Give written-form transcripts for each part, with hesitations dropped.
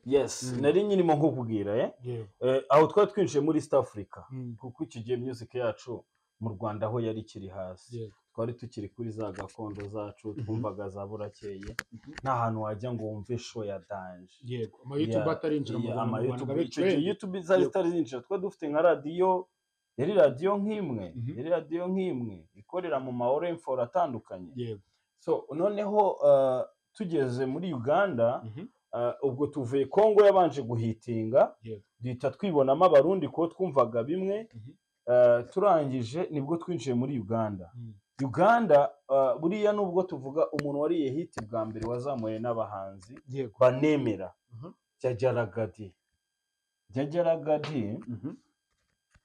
Yes. Nari nyirimo nkubwira aho twari twinjiye muri East Africa, kuko icyo gihe music yacu mu Rwanda aho yari ikiri hasi, twari tukiri kuri za gakondo zacu, twumvaga za Burakeye, nta hantu wajya ngo wumve show ya danger. Yego, ama YouTube atarinjira mu Yeah, Rwanda, ama mu Rwanda YouTube, ngo abe icyo gihe trend. YouTube zari zitari zinjira. Twari dufite nka radiyo, yari radiyo nk'imwe, yari radiyo nk'imwe ikorera mu ma orinfor atandukanye. So noneho tugeze muri Uganda, ubwo tuvuye Kongo yabanje guhitinga, duhita twibonamo Abarundi kuko twumvaga bimwe. Turangije nibwo twinjiye muri Uganda. Uganda, buriya nubwo tuvuga umuntu wariye hit bwa mbere wazamuye n'abahanzi banemera, Jajja Ragga Dee. Jajja Ragga Dee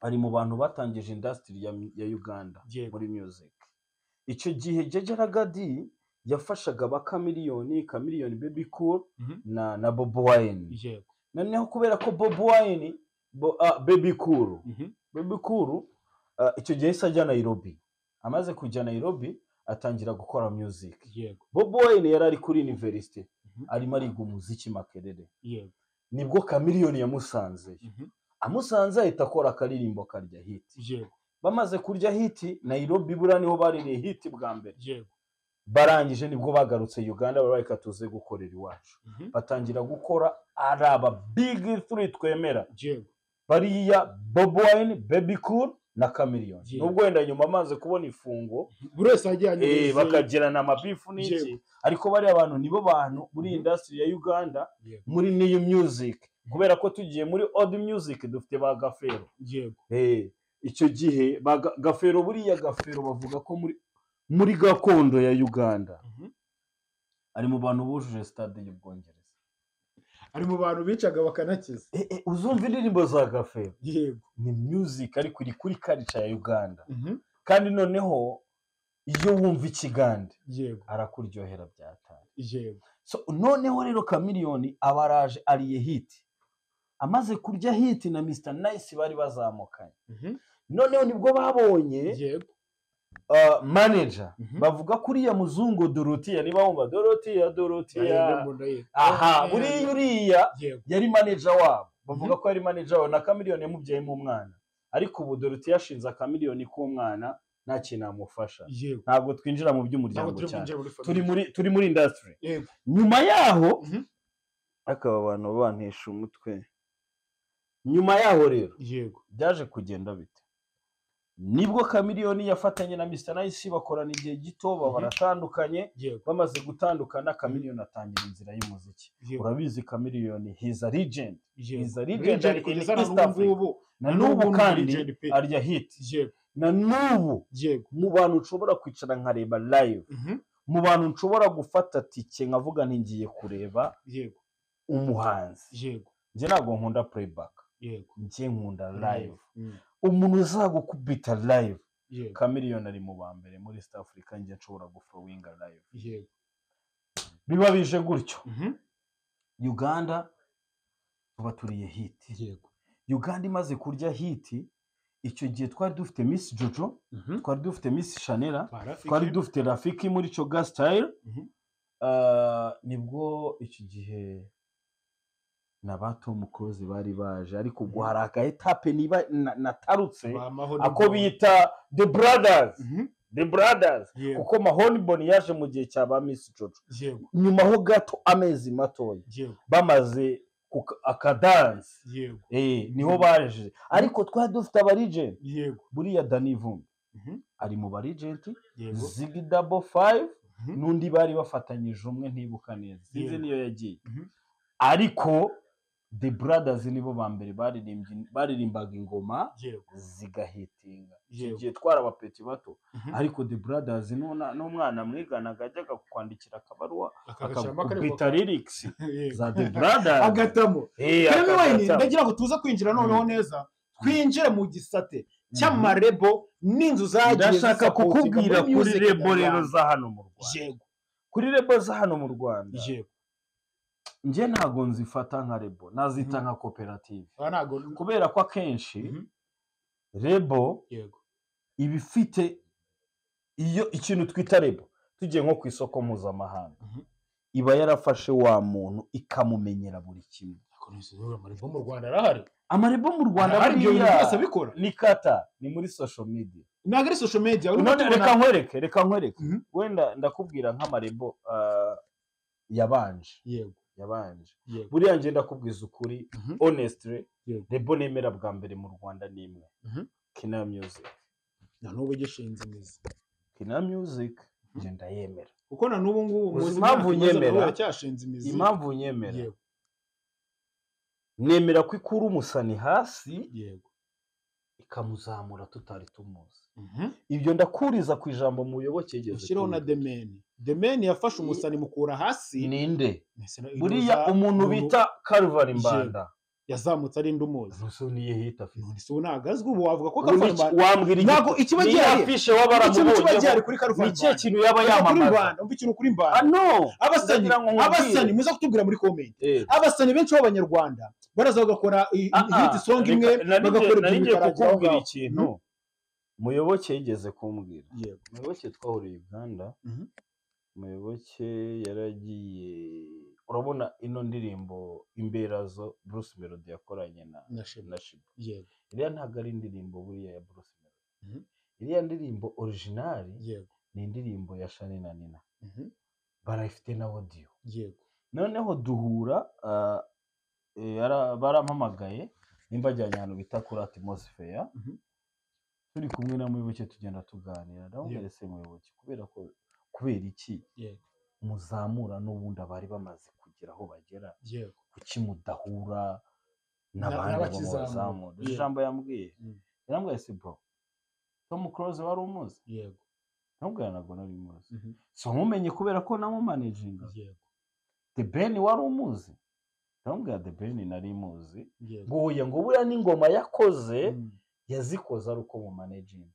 ari mu bantu batangije industry ya Uganda muri music. Icyo gihe Jajja Ragga Dee yafashaga ba Chameleone, Chameleone, Bebe Cool na Bobi Wine. Noneho kubera ko Bobi Wine Bebe Cool, Bebe Cool icyo gihe yahise ajya Nairobi. Amaze kujya Nairobi atangira gukora music. Bobi Wine yari ari kuri university, arimo ariga umuziki Makerere. Nibwo Chameleone yamusanzeyo. Amusanze ahita akora akaririmbo karya hit. Bamaze kurya hit Nairobi, buriya niho baririye hit bwa mbere. Barangije nibwo bagarutse Uganda, barabaye tuze gukorera iwacu. Batangira gukora ari aba big three twemera, bariya Bobi Wine, Bebe Cool na Chameleone. Nubwo wenda nyuma amaze kubona ifungo, Buri wese yagiye bakagirana amabifu n'iki, ariko bariya bantu nibo bantu muri industry ya Uganda, muri new music, kubera ko tugiye muri old music dufite ba Gafero. Icyo gihe ba Gafero, buriya Gafero bavuga ko muri gakondo ya Uganda ari mu bantu bujuje stade y'Ubwongereza. Ari mu bantu bicaga bakanakiza. Uzumva indirimbo za Gafero, ni music ariko iri kuri culture ya Uganda. Kandi noneho iyo wumva ikigande, arakuryohera byatari. So noneho rero Chameleone aba araje ariye hit. Amaze kurya hit na Mr Nice bari bazamukanye, noneho nibwo babonye manager. Bavuga ko uriya muzungu Dorotia, niba wumva Dorotia, Dorotia, aha, buriya uriya yari manager wabo. Bavuga ko yari manager wabo na Chameleone yamubyayemo umwana, ariko ubu Dorotia yashinze Chameleone k'umwana nta kintu amufasha. Ntabwo twinjira mu Ntabwo by'umuryango turi cyane. bwinjire muri Turi famille. muri industry. Nyuma yaho, akaba abantu bantesha umutwe. Nyuma yaho rero byaje kugenda bite? Nibwo Chameleone yafatanye na Mr Nice, bakorana igihe gito, baba baratandukanye. Bamaze gutandukana, Chameleone atangira inzira y'umuziki. Urabizi Chameleone, he's a legend. He's a legend Legend in kugeza na East n'ubu Africa. ngubu. Na Na n'ubu n'ubu ni kandi legend pe. arya hit. Na n'ubu mu bantu nshobora kwicara nkareba live, mu bantu nshobora gufata tike nkavuga nti ngiye kureba umuhanzi, njye ntabwo nkunda playback, njye nkunda live. Umuntu uzagukubita live, Chameleone ari mu ba mbere muri East Africa njye nshobora gufollowinga live. Biba bije gutyo. Uganda tuba turiye hit. Uganda imaze kurya hit, icyo gihe twari dufite Miss Jojo, twari dufite Miss Shanera, Ba Rafiki. twari dufite Rafiki muri Coga Style. Nibwo icyo gihe na ba Tom Close bari baje, ariko ubwo hari aka étape niba natarutse, Ba Mahoni ako Boni. bita The Brothers. The Brothers, kuko Mahoni Boni yaje mu gihe cya ba Miss Jojo, nyuma ho gato, amezi matoya bamaze akadansi, niho baje. Ariko twari dufite abalegend. Buriya Danny Vumbi ari mu balegend, Ziggy Double Five, n'undi bari bafatanyije umwe ntibuka neza, sinzi niyo yagiye. Ariko The Brothers nibo ba mbere baririmbye, baririmbaga ingoma zigahitinga. Icyo gihe twari abapeti bato, ariko The Brothers n'umwana mwiganaga ajyaga kukwandikira akabaruwa, Akagashyiramo akarimo. akakubita lyrics za The Brothers. Agatamo. Remy Wine, agatamo. ndagira ngo tuze kwinjira noneho neza, twinjire mu gisate cy'amalabel n'inzu zagiye Ndashaka zisupportinga kukubwira muri kuri music label rero nyarwanda. za hano mu Rwanda. Kuri label za hano mu Rwanda, njye ntabwo nzifata nka label, nazita nka koperative, Aha ntabwo kubera ko akenshi label iba ifite iyo ikintu twita label, tugiye nko ku isoko mpuzamahanga. Iba yarafashe wa muntu ikamumenyera buri kimwe. Amarebo mu Rwanda arahari. Amarebo mu Rwanda Arahari, ibyo bintu buriya byose abikora. Ni kata, ni muri social media. Ntabwo ari social media, urimo None tubona- reka nkwereke. Mhm. Wenda ndakubwira nk'amarebo yabanje. Yabanje. Buriya njye ndakubwiza ukuri, honestly, label nemera bwa mbere mu Rwanda ni imwe. Kina Music. Na n'ubu gishinze imizi. Kina Music njye ndayemera. Kuko na n'ubu ngubu Uzi muzi impamvu imyaka imaze, nyemera? nawe iracyashinze imizi. Impamvu nyemera, nemera ko ikura umusani hasi ikamuzamura tutari tumuzi. Ibyo ndakuriza ku ijambo Muyoboke yigeze Ushyireho na kuvuga. The Mane. The Mane yafashe umusani mukura hasi. Ninde? Mbese Buriya umuntu bita Calvin Mbanda yazamutse ari umuzi. Nuse niye hit afite? None se ubu ntabwo azwi? Ubu wavuga ko Ubu Calvin Mbanda wambwira Ntabwo ikiba niyo gihari. afishe waba Ikintu kiba waramubonyeho, gihari kuri Calvin ni ikihe Mbanda. kintu yaba Kuri yamamaza? Mbanda, umva ikintu kuri Mbanda. Ah, no. Abasani, Ndagira ngo nkubwire. abasani muza kutubwira muri comment. Abasani benshi b'Abanyarwanda baraza bagakora Ah, ah, hit song imwe, bagakora nari ibintu ngiye bikarangira aho kukubwira ngaho. ikintu Muyoboke yigeze kumbwira. Muyoboke twahuriye Uganda. Muyoboke yaragiye, urabona ino ndirimbo Imberazo Bruce Melody yakoranye na Na Sheebah. na Sheebah. Iriya ntabwo ari indirimbo buriya ya Bruce Melody. Iriya ndirimbo original ni indirimbo ya Shani na Nina. Barayifite na audio. Noneho duhura, barampamagaye nimba ajyanye ahantu bita kuri Atmosphere. Turi kumwe na Muyoboke, tugenda tuganira, ndamubwira: "Ese Muyoboke, kubera iki muzamura n'ubundi abari bamaze kugera aho bagera, kuki mudahura n'abandi ngo N'abakizamura. mubazamure?" Ijambo yambwiye, yarambwiye: "Se bro, Tom Close wari umuzi?" Ndamubwira: "Ntabwo nari muzi." "So nkumenye kubera ko namumanaginga." "The Ben wari umuzi?" Ndamubwira: "The Ben nari muzi." Ngo oya, ngo buriya n'ingoma yakoze yazikoze ari uko mu managinga.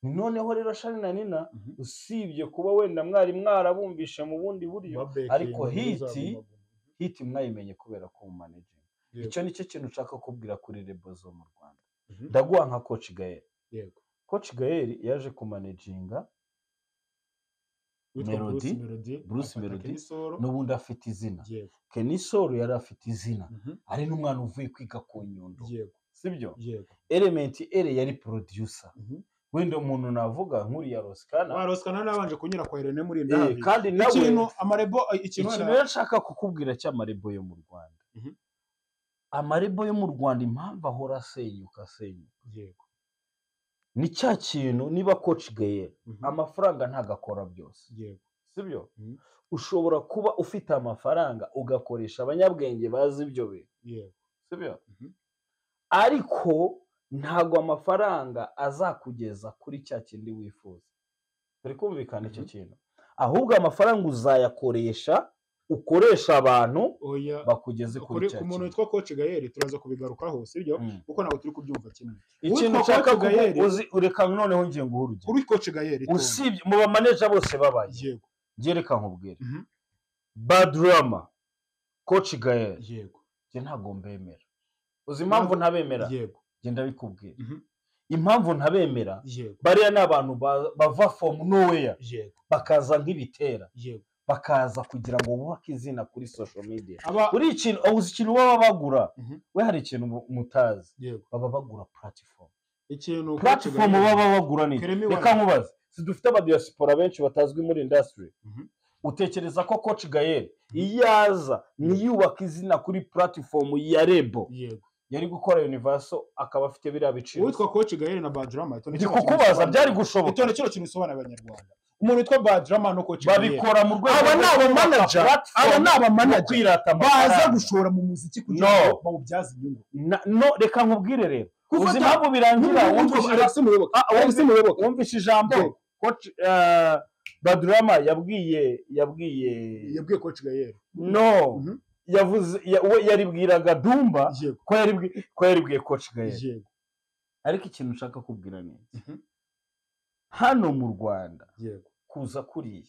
Noneho rero Shani na Nina, usibye kuba wenda mwari mwarabumvishe mu bundi buryo, Babekinga ariko muri hit za Guma Guma. hit mwayimenye kubera ko mu managinga. Icyo nicyo kintu nshaka kubwira kuri label zo mu Rwanda. Ndaguha nka Coach Gael. Coach Gael yaje kumanaginga Witwa Melody, Bruce Melody, Bruce afata Melody, Kenny Solo. n'ubundi afite izina. Kenny Sol yari afite izina, ari n'umwana uvuye kwiga ku Nyundo, sibyo? Yego. Element Eleeeh yari producer. Wenda umuntu navuga nk'uriya Ross Kana. Wa Ross Kana nabanje kunyura kwa Irene muri Ndahabi. Kandi nawe Ikintu amarebo, ikintu ikintu rero nshaka kukubwira cy'amarebo yo mu Rwanda, amarebo yo mu Rwanda impamvu ahora asenyuka asenyuka, ni cya kintu niba Coach Gael, amafaranga ntabwo akora byose, sibyo? Ushobora kuba ufite amafaranga ugakoresha abanyabwenge bazi ibyo bintu, sibyo? Ariko ntabwo amafaranga azakugeza kuri cya kindi wifuza. Turi kumvikana icyo kintu? Ahubwo amafaranga uzayakoresha, ukoresha abantu Oya, bakugeze kuri kuri cya ku muntu kintu. witwa Coach Gael turaza kubigarukaho, sibyo? Kuko ntabwo turi kubyumva kimwe. Ikintu Uwitwa nshaka Coach Gael, uzi, reka noneho ngiye nguhe urugero. Kuri Coach Gael itonde. Usibye mu bamaneja bose babaye, njye reka nkubwire, Badrama, Coach Gael, njye ntabwo mbemera. Uzi impamvu ntabemera? Njye ndabikubwira. Impamvu ntabemera, bariya ni abantu bava from nowhere, bakaza nk'ibitera, bakaza kugira ngo bubake izina kuri social media. Aba Buri ikintu, uzi ikintu baba bagura? We, hari ikintu mutazi. Baba bagura platform. Ikintu Coach Platform Gael baba bagura ni Keremi reka Wana. nkubaze, si dufite abadiaspora benshi batazwi muri industry? Utekereza ko Coach Gael iyo aza ntiyubake izina kuri platform ya label, yari gukora Universal akaba afite biriya biciro? Uwitwa Coach Gael na Badrama, itonde Ndi kino kintu kukubaza, bisobanura. byari gushoboka? Itonde kino kintu bisobanura Abanyarwanda. Umuntu witwa Badrama no Coach Gael, Babikora mu rwego aba ni rwo kubaka abamanager, platform aba ni abamanager no kwirata baza amafaranga. gushora mu muziki kugira No. ngo bawubyaze inyungu. No, reka nkubwire rero, Gufata- uzi impamvu birangira? Wumva Alex Muyoboke, Alex Muyoboke. Wumvishe ijambo Coach Badrama yabwiye Yabwiye Coach Gael. No, yavuze we yaribwiraga Dumba ko yaribwiye Coach Gael. Ariko ikintu nshaka kubwira ni iki: hano mu Rwanda, kuza kuriya,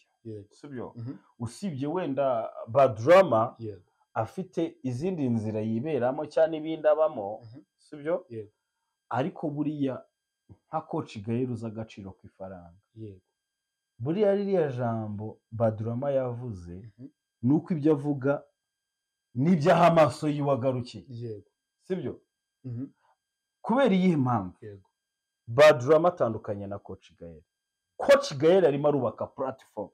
sibyo? Usibye wenda Badrama afite izindi nzira yiberamo cyangwa n'ibindi abamo, sibyo? Ariko buriya nka Coach Gael uzi agaciro k'ifaranga, buriya ririya jambo Badrama yavuze Ni uko ibyo avuga n'ibyo aha amaso yiwe agarukiye. Yego. Sibyo? Kubera iyihe mpamvu? Yego. Badrama atandukanye na Coach Gael. Coach Gael arimo arubaka platform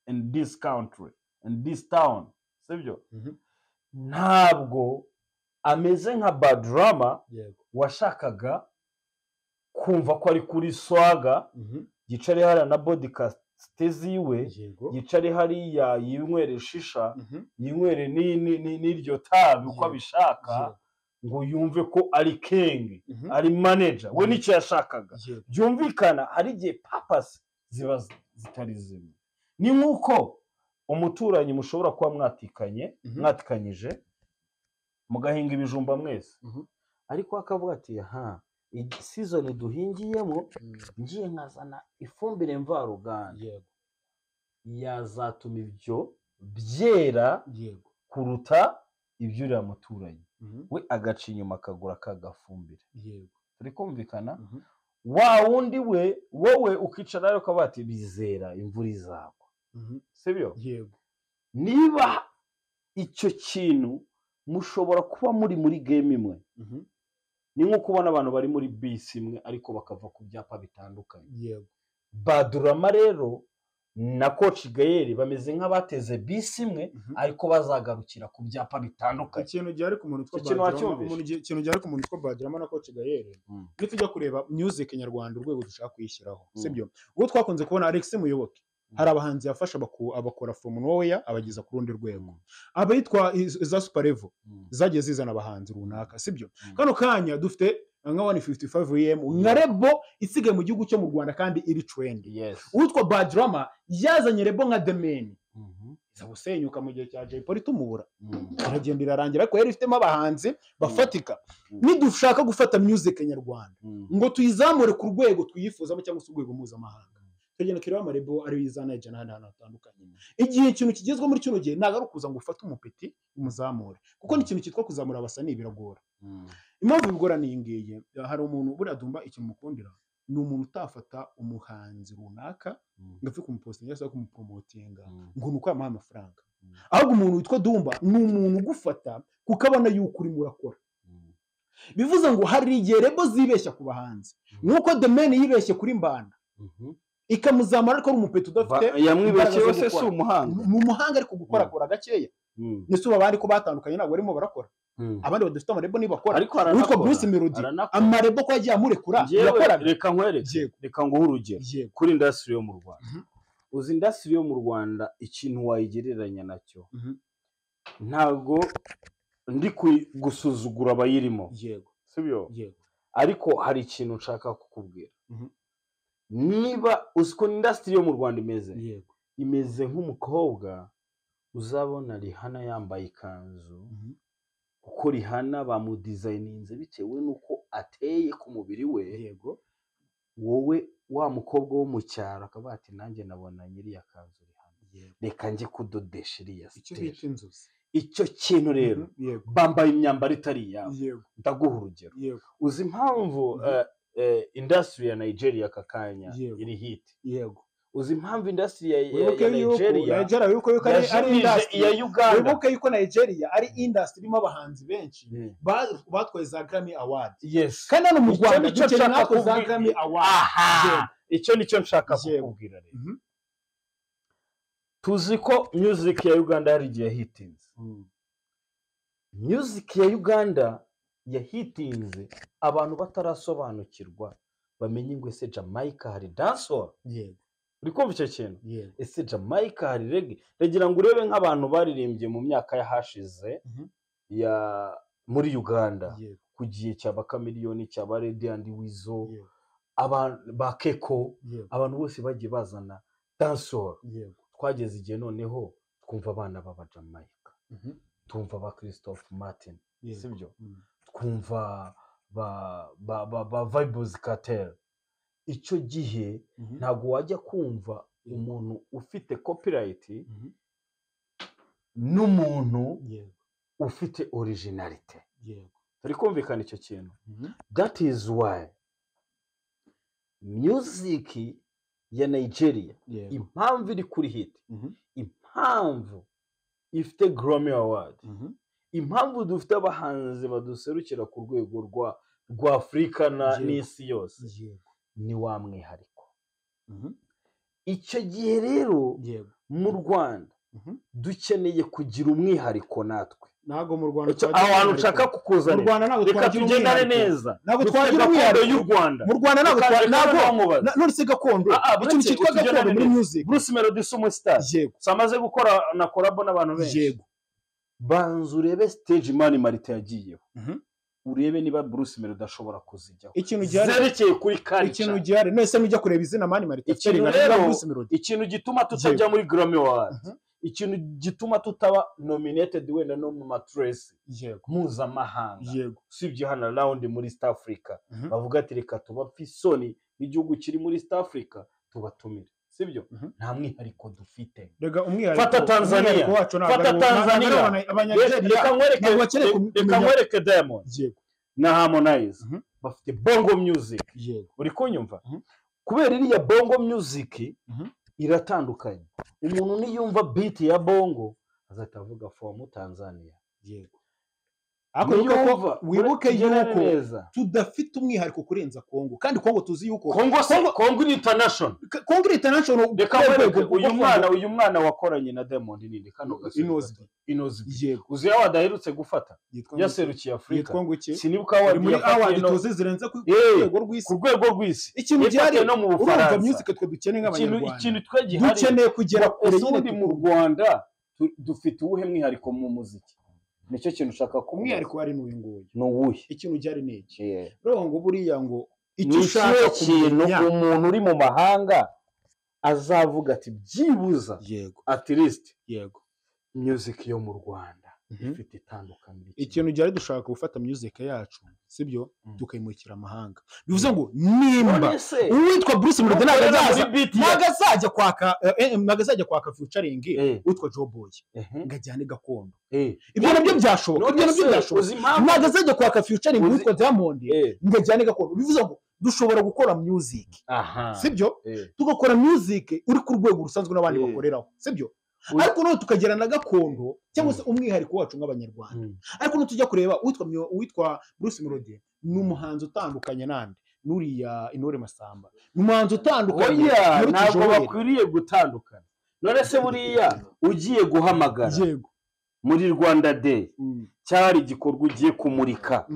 in this country, in this town, sibyo? Ntabwo ameze nka Badrama washakaga kumva ko ari kuri swaga, yicare hariya na podcast ziwe, yicare hariya yinywere shisha, yinywere n'iryo tabi uko abishaka, ngo yumve ko ari king, ari manager, we nicyo yashakaga. Byumvikana hari igihe purpose ziba zitari zimwe. Ni nk'uko umuturanyi mushobora kuba mwatikanye, mwatikanyije mugahinga ibijumba mwese, ariko akavuga ati ha season duhingiyemo ngiye nkazana ifumbire mvaruganda yazatuma ibyo byera kuruta ibyo uriya muturanyi. We agaca inyuma akagura kagafumbire. Turi kumvikana? Wa wundi we wowe ukicara rero ukavuga ati bizera imvura izagwa. Sibyo? Yego. Niba icyo kintu mushobora kuba muri game imwe, ni nko kubona abantu bari muri bisi imwe ariko bakava ku byapa bitandukanye. Yego. Badrama rero na Coach Gael bameze nk'abateze bisi imwe, ariko bazagarukira ku byapa bitandukanye. Ikintu gihari ku muntu witwa ikintu gihari ku muntu witwa Badrama na Coach Gael, nitujya kureba music nyarwanda urwego dushaka kuyishyiraho, sibyo? Ubwo twakunze kubona Alex Muyoboke, hari abahanzi yafasha abakora from nowhere abageza ku rundi rwego, abayitwa za Super Level zagiye zizana abahanzi runaka, sibyo? Kano kanya dufite nka 155 AM nka rebo isigaye mu gihugu cyo mu Rwanda kandi iri trend. Uwitwa Badrama yazanye rebo nka The Man, iza gusenyuka mu gihe cya Jay Polly tumubura, iragenda irarangira, ariko yari ifitemo abahanzi bafatika. Nidushaka gufata music nyarwanda ngo tuyizamure ku rwego twiyifuzamo cyangwa se urwego mpuzamahanga, tugenda kireba amarebo ari izana ijana n'ahantu hatandukanye. Igihe ikintu kigezwe muri kino gihe ntabwo ari ukuza ngo ufate umupeti umuzamure, kuko ni ikintu cyitwa kuzamura abasani biragora. Impamvu bigora ni iyi ngiyi, hari umuntu buriya Dumba ikintu mukundira ni umuntu utafata umuhanzi runaka ngo apfe kumupostinga cyangwa kumupromotinga ngo ni uko yamuha amafaranga, ahubwo umuntu witwa Dumba ni umuntu ugufata kuko abona yuko urimo urakora. Bivuze ngo hari igihe rebo zibeshya ku bahanzi, nk'uko The Man yibeshye kuri Mbanda ikamuzamura ariko ari umupeti udafite yamwibeshye wese, si umuhanga, ni umuhanga ariko gukorakora gakeya. Nese ubu abandi ko batandukanye ntabwo barimo barakora, abandi badafite amarebo nibakora. Witwa Bruce Melody amarebo ko yagiye amurekura yakoraga. Reka nkwereke, reka nguhe urugero kuri industry yo mu Rwanda. Uzi industry yo mu Rwanda ikintu wayigereranya nacyo, ntabwo ndi gusuzugura abayirimo, sibyo? Ariko hari ikintu nshaka kukubwira. Niba uzi ko industry yo mu Rwanda imeze, imeze nk'umukobwa uzabona Rihanna yambaye ikanzu, kuko Rihanna bamudesigninze bitewe n'uko ateye ku mubiri we. Yego. Wowe wa mukobwa wo mu cyaro akavuga ati nanjye nabona nyiriya kanzu Rihanna, reka njye kudodesha iriya style. Icyo kintu rero bambaye imyambaro itari iyabo. Ndaguha urugero. Uzi impamvu industry ya Nigeria kakanya iri hit? Yego. Uzi impamvu industry ya Nigeria ari industry ya Uganda? Wibuke yuko Nigeria ari industry irimo abahanzi benshi batwaye za Grammy Award. Yes. Kandi hano mu Rwanda dukeneye natwe za Grammy Award. Icyo nicyo nshaka kukubwira rero. Tuzi ko music ya Uganda hari igihe yahitinze. Music ya Uganda yahitinze abantu batarasobanukirwa bamenye ngo ese Jamaica hari dancehall. Yego. Uri kumva icyo kintu? Ese Jamaica hari reggae? Ndagira ngo urebe nk'abantu baririmbye mu myaka yahashize ya muri Uganda ku gihe cya Bakamiliyoni, cya ba Red and Weasel, abantu ba Keko, abantu bose bagiye bazana dancehall. Twageze igihe noneho twumva abana b'aba Jamaica, twumva ba Christophe Martin, sibyo? Twumva ba Vibes Cartel. Icyo gihe ntabwo wajya kumva umuntu ufite copyright n'umuntu ufite originality. Turi kumvikana icyo kintu? That is why music ya Nigeria impamvu iri kuri hit, impamvu ifite Grammy Award, impamvu dufite abahanzi baduserukira ku rwego rwa Afurika n'isi yose, ni wa mwihariko. Icyo gihe rero mu Rwanda dukeneye kugira umwihariko natwe. Ntabwo mu Rwanda aho hantu nshaka kukuzanira. Mu Rwanda ntabwo reka tugendane neza. Ntabwo twagira umwihariko y'u Rwanda. Mu Rwanda ntabwo none se gakondo. Ikintu cyitwa gakondo muri music. Bruce Melody si umustar. Yego. Samaze gukora na collab n'abantu benshi. Yego. Banza urebe stage Mani Martin yagiyeho. Urebe niba Bruce Melody ashobora kuzijyaho. Ikintu gihari zerekeye kuri culture. Ikintu gihari none nujya kureba izina Mani Martin na Bruce Melody. Ikintu gituma tutajya muri Grammy Award. Ikintu gituma tutaba nominated wenda no mu matrace mpuzamahanga, usibye hano round muri East Africa, bavuga ati reka tubapfe isoni igihugu kiri muri East Africa tubatumire, sibyo? Nta mwihariko dufite. Fata Tanzania, fata Tanzania, reka nkwereke Diamond na Harmonize bafite bongo music. Uri kunyumva? Kubera iriya bongo music iratandukanye. Umuntu niyumva beat ya bongo azahita avuga from Tanzania. Yego. Ariko wibuke yuko tudafite umwihariko kurenza Kongo, kandi Kongo tuzi yuko Kongo ni international. Kongo ni international. Reka uyu mwana wakoranye na Diamond ninde kano gasore Inozbi. Yego. Uzi yawe adaherutse gufata yaserukiye Afrika. Sinibuka award muri award tuzi zirenze ku rwego rw'isi. Ku rwego rw'isi. Ikintu gihari no mu Bufaransa. Urumva music twe dukeneye nk'abanyarwanda. Ikintu twe gihari. Dukeneye kugera kure nyine mu Rwanda dufite uwuhe mwihariko mu muziki? Nicyo kintu ushaka ko umwihariko wari n'uyu nguyu. Ni uwuhe? Ikintu gihari ni iki? Rero ngo buriya ngo icyo ushaka kumenya, umuntu uri mu mahanga azavuga ati byibuza, yego, at least, yego, music yo mu Rwanda ifite itandukaniro. Ikintu gihari dushaka gufata music yacu, sibyo, tukayimurikira amahanga. Bivuze ngo nimba uwitwa Bruce Melody ntabwo kwaka ntabwo kwaka featuring uwitwa Joe Boy ngo ajyane gakondo. Ibyo nabyo byashoboka, ibyo nabyo byashoboka. Ntabwo azajya kwaka featuring uwitwa Diamond ngo ajyane gakondo. Bivuze ngo dushobora gukora music, sibyo, tugakora music uri ku rwego rusanzwe n'abandi bakoreraho, sibyo. Ariko none tukagera na gakondo cyangwa se umwihariko wacu nk'abanyarwanda. Ariko none tujya kureba uwitwa Bruce Melody ni umuhanzi utandukanye nande nuriya Intore Masamba, ni umuhanzi utandukanye. Ntabwo bakwiriye gutandukana. None se buriya ugiye guhamagara muri Rwanda Day cyari igikorwa ugiye kumurika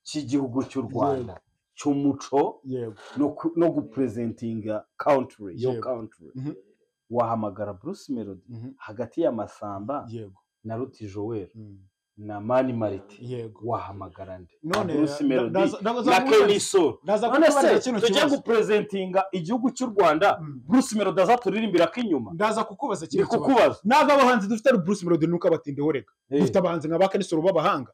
cy'igihugu cy'u Rwanda cy'umuco no gupresentinga country, your country, wahamagara Bruce Melody hagati ya Masamba na Ruti Joel na Mani Martin, wahamagara nde? None Bruce Melody na Kenny Sol. None se tujye gupresentinga igihugu cy'u Rwanda, Bruce Melody azaturirimbira k'inyuma? Ndaza kukubaza kintu. Kukubaza. Ntabwo abahanzi dufite Bruce Melody nuko abatindeho reka. Dufite abahanzi nka ba Kenny Sol b'abahanga.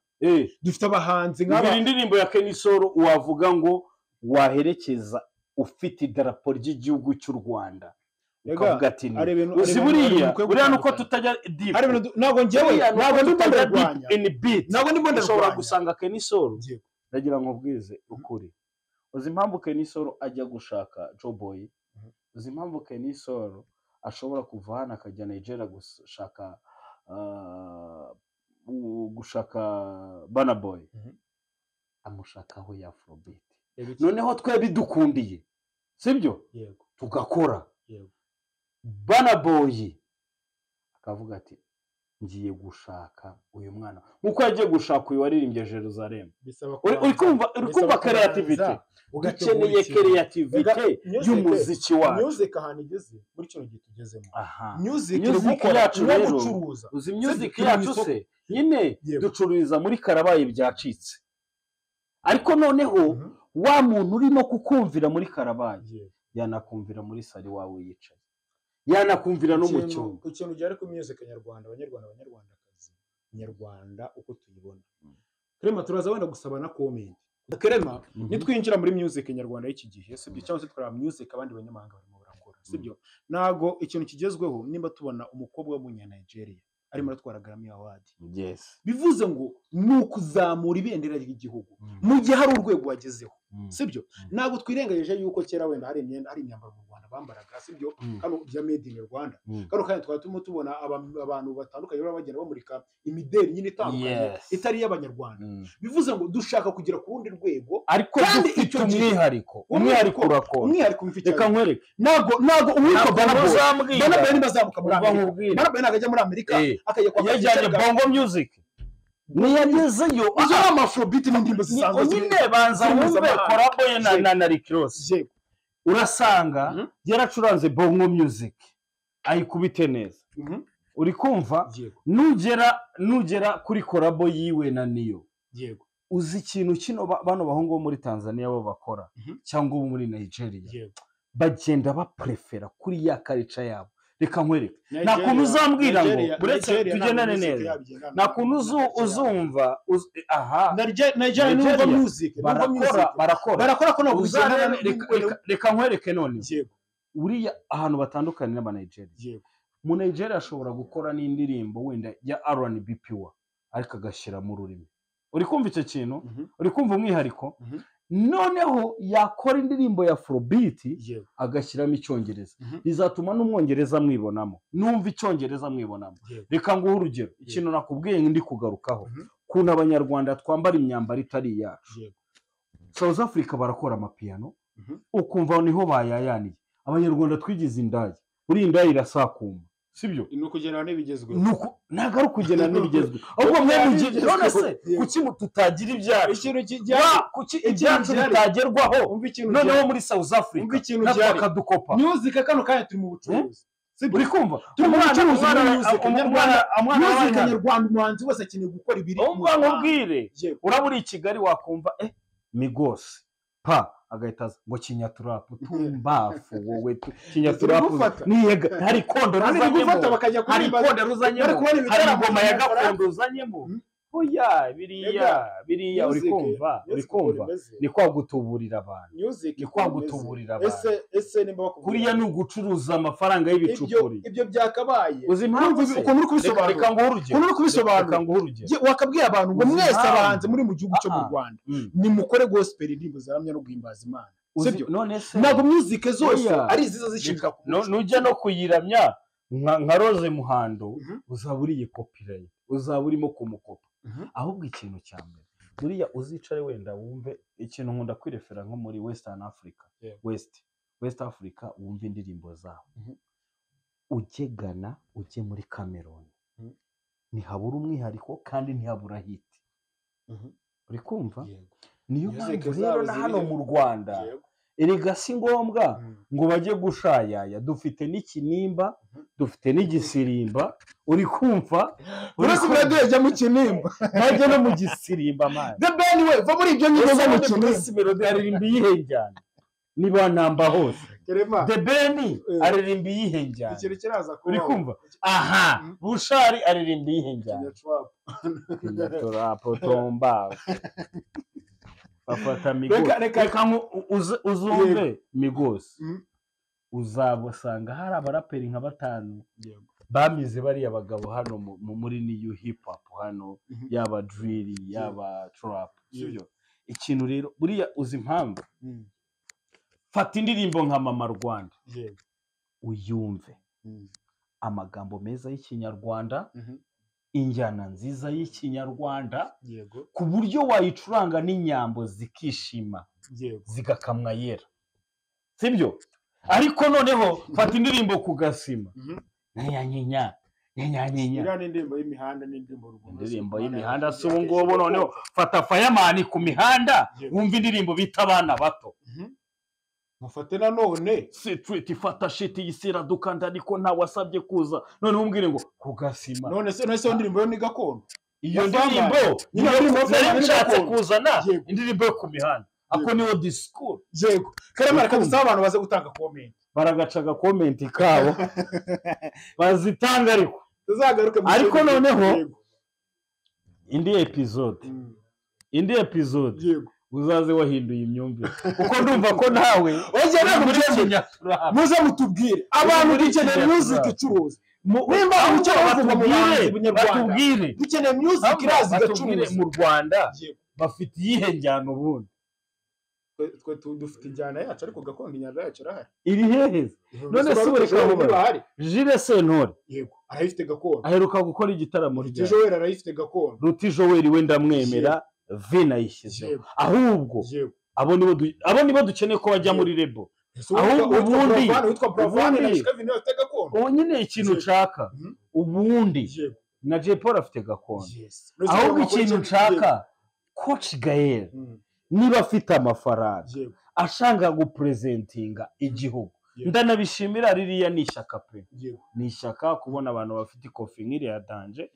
Dufite abahanzi nka ba indirimbo ya Kenny Sol wavuga ngo waherekeza ufite idarapo ry'igihugu cy'u Rwanda. Ukavuga ati uzi buriya nuko tutajya deep. Ntabwo njyewe ntabwo ndimo ndarwanya in beat. Ntabwo ndimo ndarwanya. Ushobora gusanga Kenny Sol, ndagira ngo ubwize ukuri. Uzi impamvu Kenny Sol ajya gushaka Joe Boy? Uzi impamvu Kenny Sol ashobora kuva hano akajya Nigeria gushaka gushaka Burna Boy? Amushakaho ya Afrobeat. Noneho twe bidukundiye, sibyo? Tugakora. Burna Boy akavuga ati ngiye gushaka uyu mwana nkuko yagiye gushaka uyu waririmbye Jerusalem. Uri kumva creativity. Dukeneye creativity y'umuziki wacu. Music ahantu igeze muri kino gihe tugezemo. Music yacu rero, uzi music yacu se nyine ducururiza muri Karabaye byacitse. Ariko noneho wa muntu urimo kukumvira muri Karabaye yanakumvira muri sari wawe yicaye, yanakumvira no mu cyumba. Ikintu gihari ku music nyarwanda, abanyarwanda abanyarwandakazi nyarwanda uko tuyibona. Krema turaza wenda gusaba na comment. Krema nitwinjira muri music nyarwanda y'iki gihe, sibyo, cyangwa se twara music abandi banyamahanga barimo barakora, sibyo. Nago ikintu kigezweho nimba tubona umukobwa w'umunya Nigeria arimo aratwara Grammy Award. Yes. Bivuze ngo nukuzamura ibendera ry'igihugu mu gihe hari urwego wagezeho, sibyo. Nago twirengagije yuko kera wenda hari imyenda hari imyambaro mu Rwanda bambaraga, sibyo, kano bya made in Rwanda. Kano kanya twari turimo tubona abantu batandukanye baba bagenda bamurika imideli nyine itandukanye itari iy'abanyarwanda. Bivuze ngo dushaka kugera ku rundi rwego, ariko dufite umwihariko. Umwihariko urakora, umwihariko mfite. Reka nkwereke, ntago uwitwa Burna Boy niba azamuka muri Amerika, Burna Boy ntabwo ajya muri Amerika akajya kwa yajyanye Bongo Music niyagezeyo izo ni amafrobeat n'indirimbo zisanzwe nyine. Banza wumve collabo ye na Rick Ross, urasanga yaracuranze Bongo Music ayikubite neza. Uri kumva? Nugera kuri collabo yiwe na Niyo, yego, uzi ikintu kino bano bahungu bo muri Tanzania bo bakora cyangwa bo muri Nigeria, bagenda baprefera kuri ya culture yabo. Reka nkwereke, nta kuntu uzambwira ngo buretse tugendane neza, nta kuntu uzumva aha Nigeria numva music barakora ko ntabwo. Reka nkwereke none uriya ahantu batandukanye n'aba Nigeria. Mu Nigeria ashobora gukora n'indirimbo wenda ya R&B pure ariko agashyira mu rurimi. Uri kumva icyo kintu? Uri kumva umwihariko? Noneho yakora indirimbo ya Afrobeat agashyiramo icyongereza, bizatuma n'umwongereza mwibonamo, numva icyongereza mwibonamo. Reka nguhe urugero, ikintu nakubwiye ndi kugarukaho, kuntu abanyarwanda twambara imyambaro itari iyacu. South Africa barakora amapiyano, ukumva niho bayayaniye. Abanyarwanda twigize indaya, buri indaya irasakuma, sibyo? Ni ukugendana n'ibigezweho. Ntabwo ari ukugendana n'ibigezweho, ahubwo mwe none se kuki tutagira ibyacu? Kuki ibyacu bitagerwaho? Noneho muri South Africa natwe bakadukopa. Music kano kanya turi mu bucuruzi, uri kumva? Turi mu bucuruzi muri music nyarwanda. Music nyarwanda umuhanzi wese akeneye gukora ibiri. Umva nkubwire, uraba uri i Kigali wakumva Migos pa agahita ngo kinyaturapu tumbafu wowe kinyaturapu niyega hari kondo ruzanyemo, hari kondo ruzanyemo, hari ingoma ya gakondo uzanyemo. Oya biriya uri kumva, uri kumva ni kwa gutuburira abantu, ni kwa gutuburira abantu. Ese nimba bakubwira kuriya ni ugucuruza amafaranga y'ibicupuri, ibyo byakabaye. Uzi impamvu ukuntu uri kubisobanura? Reka nguhe urugero, ukuntu uri kubisobanura, reka nguhe urugero. Wakabwiye abantu ngo mwese abahanzi muri mu gihugu cyo mu Rwanda nimukore gospel, indirimbo ziramya no guhimbaza Imana, sibyo? None se ntabwo music zose ari iziza zishinzwe nujya no kuyiramya nka Rose Muhando, uzaba uriye copyright, uzaba urimo kumukopa. Ahubwo ikintu cya mbere buriya uzicare wenda wumve ikintu nkunda kwirefera nko muri Western Africa, West Africa, wumve indirimbo zabo. Ujye Ghana, ujye muri Cameroon, ntihabura umwihariko kandi ntihabura hit. Uri kumva? Niyo mpamvu rero na hano mu Rwanda erega si ngombwa ngo bajye gushayaya, dufite n'ikinimba, dufite n'igisirimba. Uri kumva? Uretse Melody mu kinimba, najya no mu gisirimba man. The Ben we va muri ibyo nyine zo mu kinimba. Melody aririmba iyihe njyana? Niba namba hose The Ben aririmba iyihe njyana? Ikintu kiraza kuba. Uri kumva? Aha, Bushari aririmba iyihe njyana? Kinyaturapu tomba. Bafata Migos. Reka uzumve Migos, uzabasanga hari abaraperi nka batanu bamize bariya bagabo hano muri new hip hop hano, yaba drill yaba trap, sibyo? Ikintu rero buriya uzi impamvu, fata indirimbo nka Mama Rwanda uyumve, amagambo meza y'ikinyarwanda, injyana nziza y'ikinyarwanda, ku buryo wayicuranga n'inyambo zikishima zigakamwa yera, sibyo? Ariko noneho fata indirimbo ku gasima, nyanyinya nyanyinya, iriya ni indirimbo y'imihanda, n'indirimbo rugomo, indirimbo y'imihanda. Si ubu ngubu noneho fata Fireman ku mihanda wumva indirimbo bita abana bato. Mufate nanone street ifata shit yisira dukanda ariko nta wasabye kuza, none umbwire ngo ku gasima. None se none se indirimbo yo ni gakondo, iyo ndirimbo nari nshatse kuzana indirimbo yo ku mihanda, ako niyo discours. Yego Karemera, kabisa abantu baze gutanga comment, baragacaga comment kabo bazitanga, ariko tuzagaruke. Ariko noneho indi episode, indi episode yego uzaze wahinduye imyumvire, kuko ndumva ko nawe muze mutubwire abantu dukeneye music icuruza, nimba ukeneye kuva mu batubwire, dukeneye music iraza igacuruza mu Rwanda, bafite iyihe njyana ubundi? Twe dufite injyana yacu ariko gakondo injyana yacu irahari. Iri hehe? None se ureka bahari. Jules Sentore yego arayifite gakondo. Aheruka gukora igitaramo rya Joel arayifite gakondo. Ruti Joel we ndamwemera vina yishyizeho. Ahubwo abo nibo dukeneye ko bajya muri rebo. Ahubwo ubundi nyine ikintu nshaka ubundi na Jay Paul afite gakondo. Ahubwo ikintu nshaka Coach Gael niba afite amafaranga ashanga gupresentinga igihugu ndanabishimira ririya ni ishyaka pe ni ishyaka kubona abantu bafite ikofi nk'iriya danje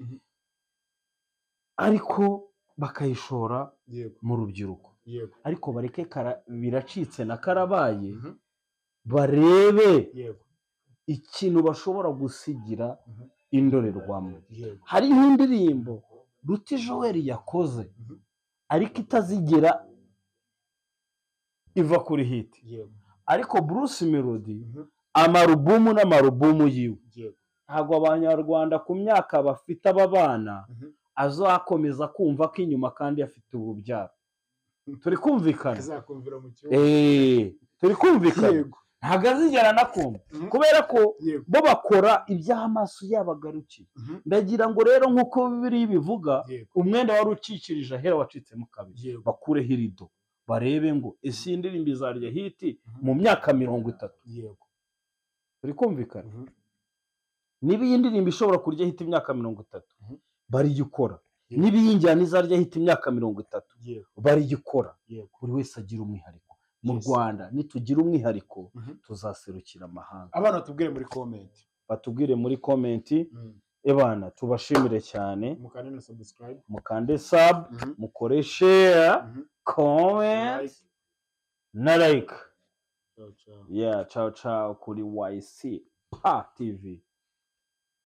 ariko bakayishora mu rubyiruko ariko bareke biracitse na karabaye barebe ikintu bashobora gusigira indorerwamo. Hariho indirimbo Ruti Joel yakoze ariko itazigera iva kuri hit ariko Bruce Melody amarubumu n'amarubumu yiwe ntabwo abanyarwanda ku myaka bafite aba bana azakomeza kumva ko inyuma kandi afite urubyaro. Turi kumvikana turi kumvikana ntabwo azigera anakumva kubera ko bo bakora iby'amaso yabagarukiye. Ndagira ngo rero nk'uko Bibiliya bivuga umwenda wari ukikirije ahera wacitsemo kabiri bakureho irido barebe ngo ese iyi ndirimbo izarya hiti mu myaka 30. Turi kumvikana niba iyi ndirimbo ishobora kurya hiti imyaka 30 bariyikora, niba iyi njyana izarya hiti imyaka 30 bariyikora. Buri wese agira umwihariko. Mu Rwanda nitugira umwihariko tuzaserukira amahanga. Abana tubwire muri comment, batubwire muri comment. Ebana tubashimire cyane, mukande na subscribe, mukande sub, mukore share, comment na like. Yeah, ciao ciao kuri YC Pa TV.